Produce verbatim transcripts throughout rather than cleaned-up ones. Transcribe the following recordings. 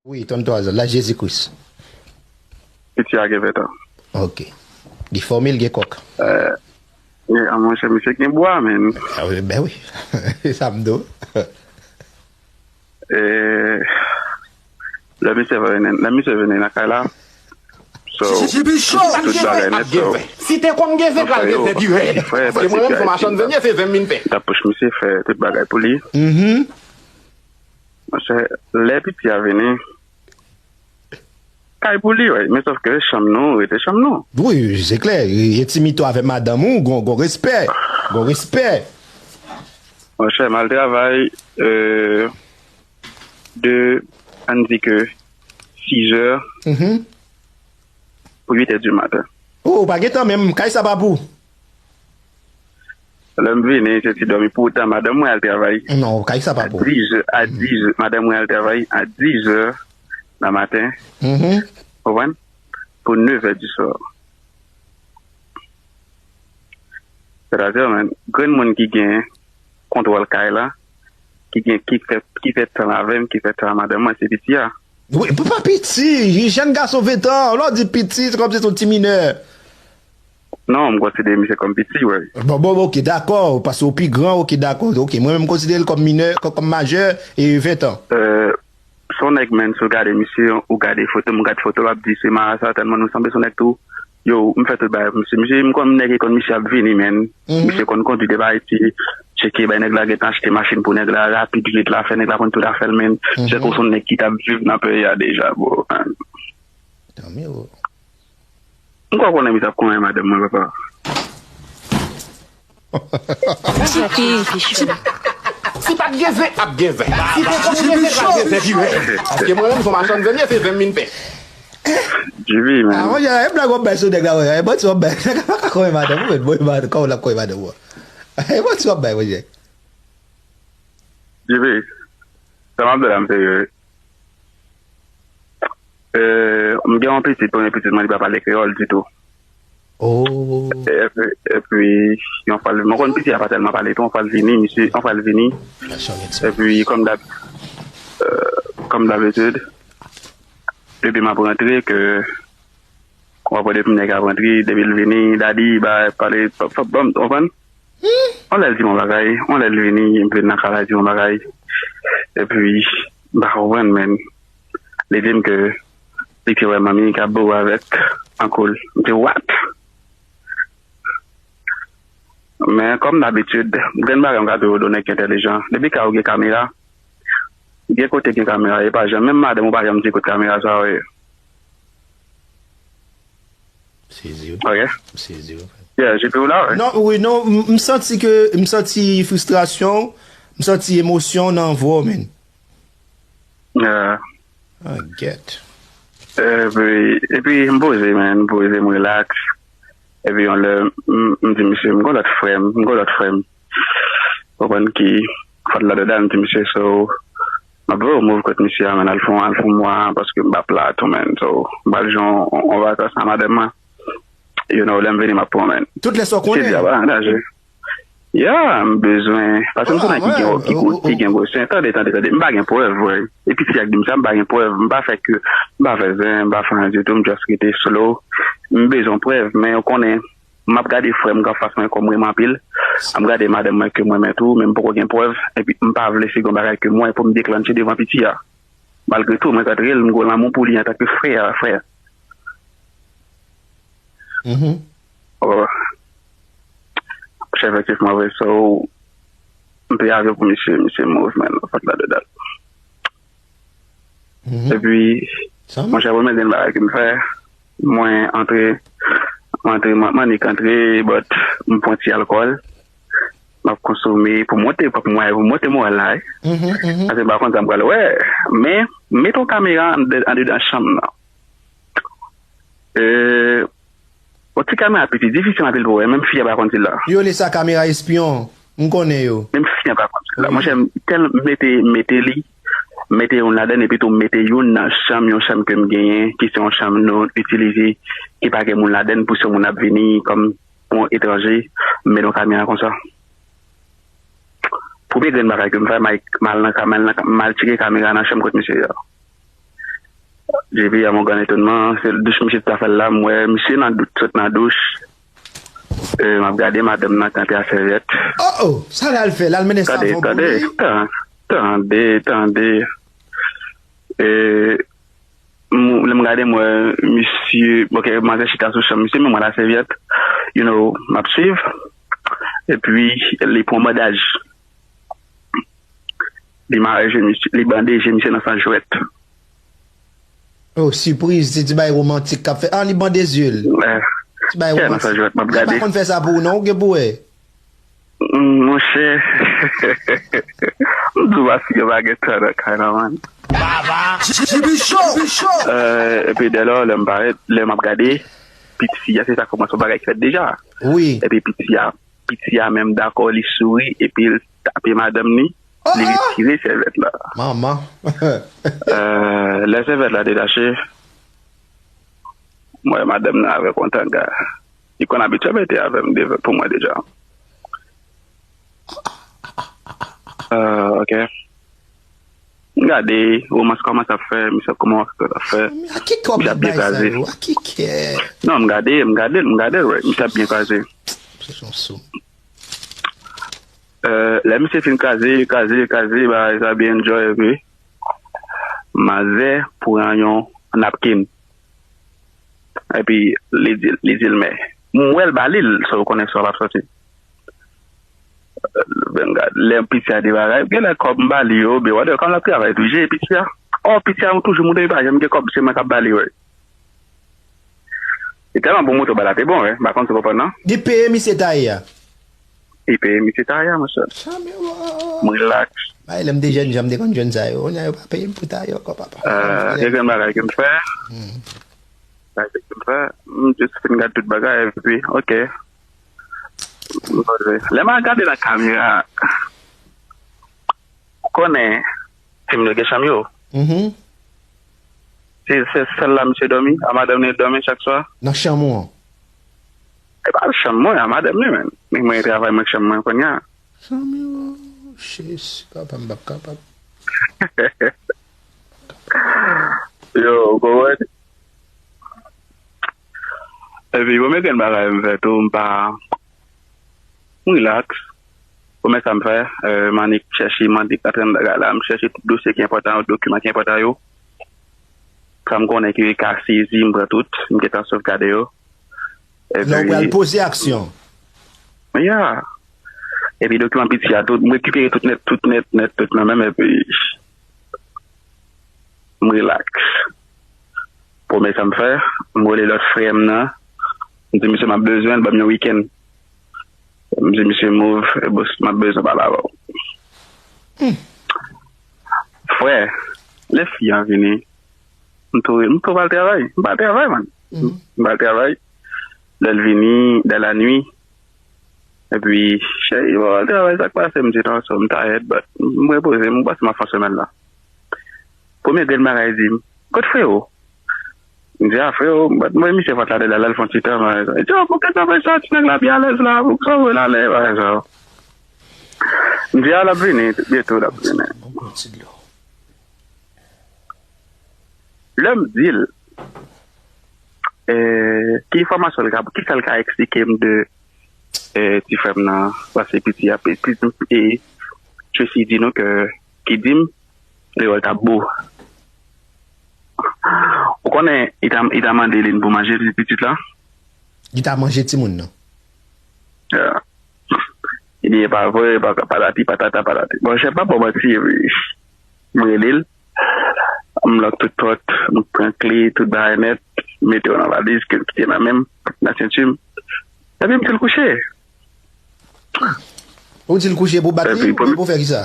Wi, trannntwa zan, laj Jezi Kris. Piti a gen ven tan. Ok. Li fòme, l gen kòk. Eh, eh, a monchè, misye gen bwa, menn. Ah, wi, ben wi. Se sa m di w. Eh, lè misye vini, lè misye vini nan kay la, so, tout bagay nèt, so, Si te konn gen ven, pral gen ven pi rèd. Paske mwen menm, se machann ven m ye, se ven m vin fè. T ap pous misye fè tout bagay pou li. Monchè, lè piti a vini, kay pou li, wi. Men sòf ke chanm nou rete chanm nou. Wi, se klè. Entimite w avèk madanm ou, gon, gon respè. Gon respè. Monchè, m al travay, euh, de, ann di ke sizè pou uitè di maten. Oh, ou pa gen tan menm, kay sa pa pou ou. Lè m vini, se ti dòmi. Poutan, madanm mwen al travay. Non, kay sa pa pou ou. A dizè, a dizè, madanm mwen al travay a dizè nan maten. Konprann? Pou nevè di swa. Sètadi, menn, grenn moun ki gen kontwòl kay la, ki gen, ki fè, ki fè tan avè m, ki fè tan a madanm mwen, se piti a. Wi, pou pa piti, jèn gason ven tan, lè w di piti, se kòmsi se yon ti minè. Non, m konsidere misye kòm piti, wi. Bon, bon, ok, dakò, paske w pi gran, ok, dakò, ok, mwen menm m konsidere l kòm minè, kòm, kòm majè, e ven tan. Euh, se yon nèg, menn, si w gade misye, ou gade foto m, ou gade foto l, w ap di se marasa, tèlman nou sanble, se yon nèg tou. Yo, m fè tout bagay pou misye. Misye, m konn nèg ki konn misye ap vini, menn. Misye konn kondui depi Ayiti, tcheke, bay nèg la gentan achte machin pou nèg la, rapid, vit, l a fè nèg la konn tout afè l, menn. Misye konn se yon nèg ki t ap viv nan peyi a deja, bro. Tanmi, bro. M kwè w konnen misye ap konyen madanm mwen, papa. Si pa t gen ven, ap gen ven. Si te konn gen ven, t ap gen ven pi rèd. Paske mwen menm, se yon machann ven m ye, se ven m vin fè. Jimmy, man. Ah, monchè, e blag w ap bay sou nèg la, monchè. E manti w ap bay. Nèg la pa ka konyen madanm ou, menn. Bon, e madanm, kòman l ap konyen madanm ou? E manti w ap bay, monchè. Jimmy, sa m ap di la, m serye wi. Euh, m gen yon pitit, premye pitit mwen, li pa pale kreyòl ditou. Oh. Epi, epi, yon fwa l, mwen konn piti a pa tèlman pale tou, yon fwa l vini, misye, yon fwa l vini. Epi, kòm dab, euh, kòm dabitid, depi m ap rantre, ke, w ap wè depi nèg ap rantre, depi l vini, dadi, bay, pale, pap, pap, banm, w konprann? Yon lè l di m yon bagay, yon lè l vini, m vin nan kay la, di m yon bagay. Epi, m pa konprann, menn. Li di m ke li te wè manmi k ap boure avèk ankou l. M di, what? Men, kòm dabitid, grenn bagay m ka toujou di w, nèg ki entèlijan. Depi kay ou gen kamera, gen kote gen kamera, e pa janm, menm madanm ou pa janm di kote kamera sa yo ye. Sezi wi. Ok. Sezi wi. Yeah, J P ou la, wi. Non, wi, non, m santi ke, m santi fristrasyon, m santi emosyon nan vwa w, menn. Yeah. Ah, gèt. Epi, epi m poze, menn, m poze, m relax. Epi yon lè, m di misye, m gon lòt frè m, m gon lòt frè m. Konprann ki fòt la dedan, m di misye, so, m ap voye yon move kot misye a, menn, al fè yon, al fè yon mwa, paske m p ap la tou, menn, so, m pral jwenn yon, yon vakans a madanm mwen. You know, lè m vini, m ap pran, menn. Tout lè sa w konnen. Misye di, a pa angaje. Yeah, m bezwen, paske m se nèg ki gen, ki gen gwo sen. Tande, tande, tande, m pa gen prèv, vre. E piti a k di m sa, m pa gen prèv, m pa fè ke, m pa fè zen, m pa fè anyen ditou, m just rete slow. M bezwen prèv, men ou konnen, m ap gade frè m k anfas mwen kòm renmen anpil. M ap gade madanm mwen ke m renmen tou, men m poko gen prèv. Epi m pa vle si gen yon bagay ke m wè pou m deklanche devan piti a. Malgre tou, mwen ka t rele m gon lanmou pou li antanke frè a, frè. Monchè, efektivman vre, so, m peye avyon pou misye, misye move, man, fòk la dedan. Epi, monchè, premye grenn bagay ke m fè, mwen antre, mwen antre, m annik antre, but m pran ti alkòl, m ap konsome pou monte, pou monte moral la, wi. Paske m pa konn sa m pral wè. Men, m mete yon kamera andedan chanm nan. Yon ti kamera piti, difisil anpil pou wè, menm fi a pa konn si l la. Yo rele sa kamera espyon. M konnen yo. Menm fi a pa konn si l la. Monchè, m tèl mete, mete li, mete youn ladann, epi tou mete youn nan chanm, yon chanm ke m genyen, ki se yon chanm nou itilize, ki pa gen moun ladann, pou si yon moun ap vini kòm yon etranje, m mete yon kamera konsa. Premye grenn bagay ke m fè, m al nan, m al nan, m al tcheke kamera nan chanm kot misye ye a. J P a mon gran etonman, se douch misye t ap fè l la, m wè misye nan douch, sot nan douch. E, m ap gade madanm nan kanpe ak sèvyèt. Oh, oh, sa l al fè? L al mennen savon pou li? Tande, tande, tande. E, lè m gade, m wè misye, ok, manzè chita sou chanm misye, men mwen la sèvyèt, you know, m ap swiv. Epi, li pran bandaj. Li mare je misye, li bande je misye nan sans jwèt. Oh, sipriz, se ti bagay romantik k ap fèt. Ah, li bande zye l. Ti bagay romantik. Li pa konn fè sa pou ou non, ou gen pou wè. Monchè, m di w paske yo pa gen tan nan kay la, man. Epi dèlò, lè m parèt, lè m ap gade, pitit fi a, se ta kòmanse yon bagay ki fèt deja. Epi pitit fi a, pitit fi a menm dakò, li souri, epi l tape madanm li, li retire sèvyèt la. Manman. Lè sèvyèt la detache, m wè madanm nan avè kontan ga. Li konn abitye mete avè m devan pou mwen deja. Ah, ok. M gade romans kòman sa ap fè, misye kòman romans sa ap fè. Misye ap byen kraze. Non, m gade, m gade, m gade, wè, misye ap byen kraze. Lè misye fin kraze, kraze, kraze, bagay sa byen enjoy epi manzè pran yon napkin. Epi li di, li di l, men m wè l ba li l, so ou konnen sa w ap sòti. Lè piti a debare, genlè kòb m ba li yo, oubyen whatever, kòm l ap travay tou, jere piti a. Ò, piti a toujou moude, li pa janm gen kòb, se mwen k ap ba li, wi. Li tèlman bon moto ba la te bon, wi, m pa konn si w konprann non. Li peye misye taye a. Li peye misye taye a, monchè. M rilaks. Bay lè m te jèn jan, m te konn jwenn sa yo. Kounye a yo pa peye m pou taye ankò, papa. Gen grenn bagay ke m fè. Bagay ke m fè. M jis fin gad tout bagay, epi, ok. Lè m al gade nan kamera, ou konnen, fim yo gen chanm yo. Se sèl la misye dòmi, a madanm li dòmi chak swa. Nan chanm ou an? E pa chanm mwen, a madanm li menm. Men mwen travay mwen chanm mwen kounye a. Chanm yo, Jezi, papa m p ap kapab. Yo, ou konprann? Epi, premye grenn bagay m fè tou, m pa, m rilaks. Premye sa m fè, m annik chèche, m annik antre nan bagay la, m chèche tout dosye ki enpòtan yo, dokiman ki enpòtan yo. Sa m konnen ki ka sezi, m pran tout, m gentan sovgade yo. Epi, lè w pral poze aksyon. Ya. Epi dokiman piti a tou, m rekipere tout nèt, tout nèt, nèt, tout nan men m, epi m rilaks. Premye sa m fè, m rele lòt frè m nan, m di misye m ap bezwen l, ban m yon wikenn. M di misye move, e bòs, m ap bezwen pale avè w. Frè, lè fi an vini, m tou, m tou pral travay, m pral travay, man. M pral travay. Lè l vini, dans la nuit, epi, cheri, m pral travay, sa k pase? M di non, so, m tired, but m repoze, m panse m ap fè yon semèn la. Premye grenn bagay di m, kot freo? M di a, freo, m wè misye fòt la dedan, l al fè yon ti tan, bagay sa. Li di, o, poukisa w fè sa, ti nèg la byen alèz la, poukisa w voye l ale, bagay sa. M di a, l ap vini, byento l ap vini. Lè m di l, ki enfòmasyon l ka, kisa l ka eksplike m de ti frè m nan, paske piti a, piti, e, Tracy di nou ke, ki di m, Leroy t ap bo. Ou konnen, li ta, li ta mande Lin pou manje pitit la? Li ta manje timoun nan? Yeah. Li di, e pa vre, pa, patati, patata, patati. Bon, chèf pa ba w manti, epi m rele l, m lòk tout pòt, m pran kle, tout bagay nèt, mete yo nan valiz, kite nan men m, nan senti m. Epi m di l kouche. Ou di l kouche pou bat li, oubyen pou fè kisa?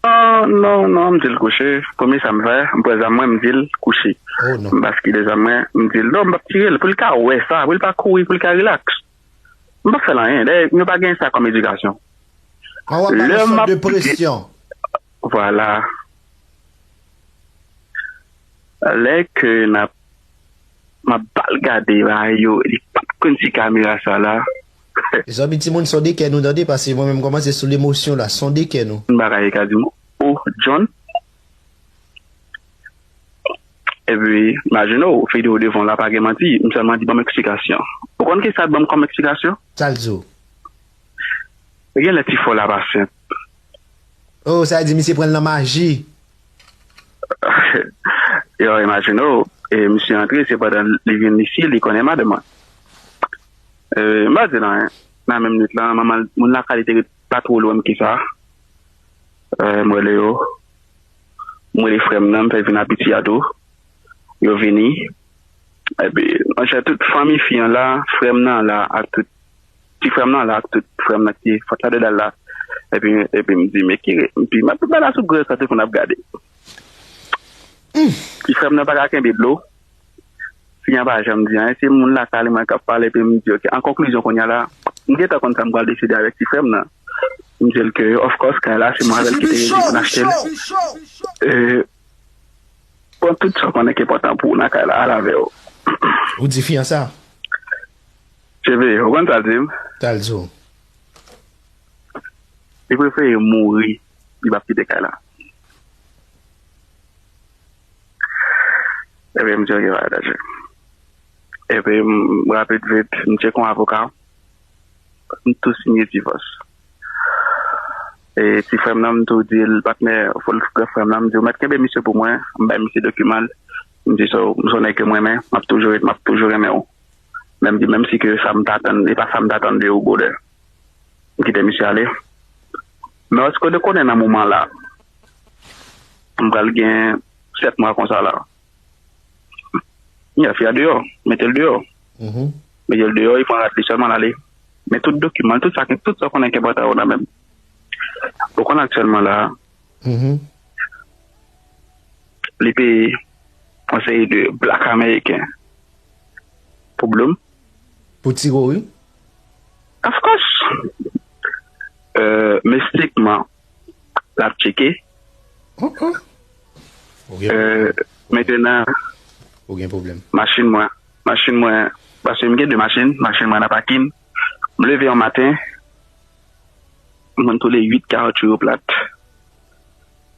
Non, non, non, m di l kouche. Premye sa m fè, m pran zam mwen, m di l kouche. M baskile zam mwen, m di l non, m p ap tire l, pou l ka wè sa, pou l pa kouri, pou l ka rilaks. M p ap fè l anyen. Dayè, nou pa gen sa kòm edikasyon. An w ap ba l yon sòt de presyon. Vwala. Lè ke n ap, m ap ba l gade bagay yo, li p ap konn si kamera sa la. Mezanmi, timoun, sonde kè nou, tande, paske mwen menm kòmanse sou lemosyon la, sonde kè nou. Bagay li ka di m, o, John. Epi, imajine w, fidèl devan w la pa gen manti, m sèlman di ban m eksplikasyon. Ou konn kisa l ban m kòm eksplikasyon? Sa l di w? Gen lè ti fò la pa senp. Oh, sa vle di misye pran l nan maji. Yo, imajine w, e misye antre, se pandan li vin isi, li konnen madanm mwen. E, m pa di l anyen. Nan menm nwit lan, manman, moun lakay li te ret pa two lwen m ke sa. E, m rele yo. M rele frè m nan, m fè vin Abitiya tou. Yo vini. Epi, monchè, tout fanmi fi an la, frè m nan la, ak tout ti frè m nan la, ak tout frè m nan ki fòt ladan l la. Epi, epi m di, men ki re-, epi m ap bay la sou gwo ekran, tout moun ap gade. Ti frè m nan pa ka kenbe dlo. Fi an pa janm di anyen, se moun lakay li mwen k ap pale, epi m di, ok, an konklizyon, kounye a la, m gentan konn sa m pral deside avèk ti frè m nan. M di l ke, of course, kay la, se mwen avè l ki te redi pou n achte l. E, pran tout sa w konnen ki enpòtan pou ou nan kay la, al avè w. Ou di fi an sa? Cheve, ou konn sa l di m? Sa l di w? Li prefere mouri, li p ap kite kay la. Epi m di, ok, pa gen danje. Epi m, rapid vit, m tcheke yon avoka, m tou siyen divòs. E ti frè m nan, m tou di l, patnè, fò l, gran frè m nan, m di, ou mèt kenbe misye pou mwen, m bay misye dokiman l. M di, so, m se yon nèg ke m renmen, m ap toujou, m ap toujou renmen w. Men m di, menm si ke sa m t atann, e pa sa m t atann de ou, brother. M kite misye ale. Men èske w te konnen nan moman la, m pral gen sèt mwa konsa la? Nya, fi a deyò, mete l deyò. Mete l deyò, li pran rad li sèlman l ale. Men tout dokiman, tout sa, tout sa w konnen ki enpòtan yo nan men m. Ou konn aktyèlman la, li peye yon seri de blak ameriken pou Bloom. Pou tire w, wi. Of course. Euh, mistikman, l ap tcheke. Ou gen, euh, pwoblèm. Mentenan, ou gen pwoblèm. Machin mwen, machin mwen, paske m gen de machin, machin mwen nan pakin. M leve yon maten, m konn toule uit kawotchou yo plat.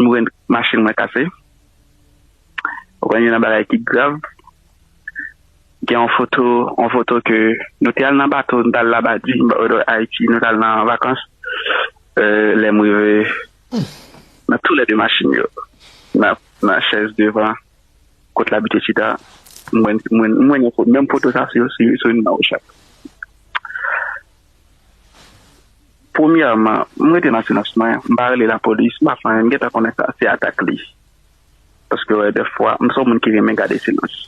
M wè machin mwen kase. Ou konn youn nan bagay ki grav. Gen yon foto, yon foto ke nou te al nan bato, nou t al Labadi, m pa wè Ayiti, nou t al nan vakans. Euh, lè m rive, nan toulède machin yo, nan, nan chèz devan, kot l abite chita, mwen, mwen, mwen yon foto, menm foto sa, se, se, se youn nan yo chak. Premyèman, m rete nan silans mwen, m pa rele lapolis, m pa fè anyen, m gentan konnen sa, se atak li. Paske, wè, dèfwa, m se yon moun ki renmen gade silans.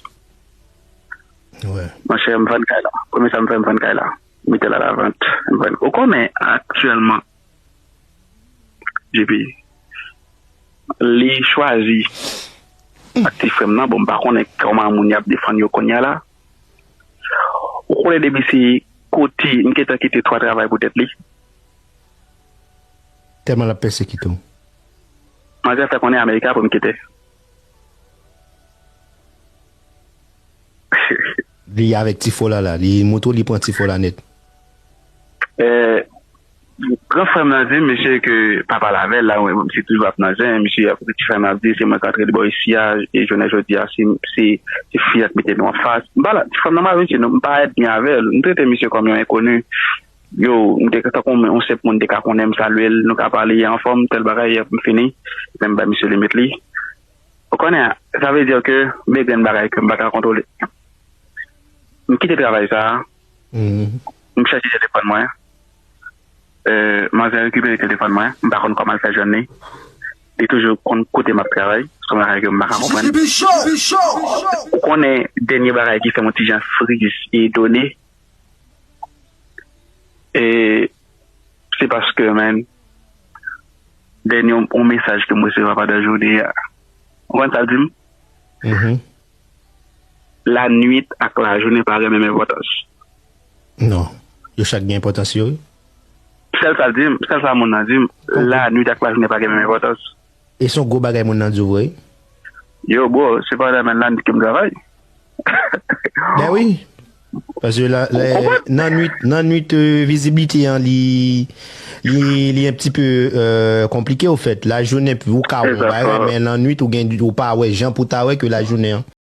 Monchè, m vann kay la. Premye sa m fè, m vann kay la. M mete l alavant. M vann. Ou konnen, aktyèlman, J P, li chwazi ak ti frè m nan. Bon, m pa konnen kòman moun y ap defann yo kounye a la. Ou konnen depi se kote m gentan kite twa travay pou tèt li. Tèlman l ap pèsekite w. Manzè fè konnen Amerika pou m kite. Li avèk ti fo la la. Li montre w li pran ti fo la nèt. Eh, gran frè m nan di m, mesye, ke pa pale avè l la, mwen, misye toujou ap nan zen, misye, ti frè m nan ap di, se mwen k antre li bò isi a, e jounen jodi a, se, se, se fi a k mete nou anfas. M pa la, ti frè m nan, m pa vin di nou, m pa ènmi avè l. M trete misye kòm yon enkoni. Yo, m te, tankou yon senp moun te ka konnen m, salye l, nou ka pale, anfòm, tèl bagay, m fini. Epi m bay misye limit li. Ou konnen, sa vle di ke m gen grenn bagay ke m pa ka kontwole. M kite travay sa a. M chèche telefòn mwen. Euh, manzè rekipere telefòn mwen. M pa konn kòman l fè jwenn li. Li toujou konn kote m ap travay. Se yon bagay ke m pa ka konprann. Ou konnen dènye bagay ki fè m yon ti jan friz e etone, e se paske, man, dènye yon, yon mesaj ke m resevwa pandan jounen an. Ou konn sa l di m? Lannuit ak lajounen pa gen menm enpòtans. Non. Yo chak gen enpòtans yo, wi. Sèl sa l di m, sèl sa moun nan di m, lannuit ak lajounen pa gen menm enpòtans. E se yon gwo bagay moun nan di w vre. Yo, bro, se pandan menm lannuit ke m travay. Ben wi. Paske la, nan nwit, nan nwit, euh, viziblite an, li, li, li un petit peu, euh, konplike, ofèt. Lajounen, ou ka wè yon bagay, men lannuit, ou gen, ou pa wè jan pou ta wè ke lajounen an.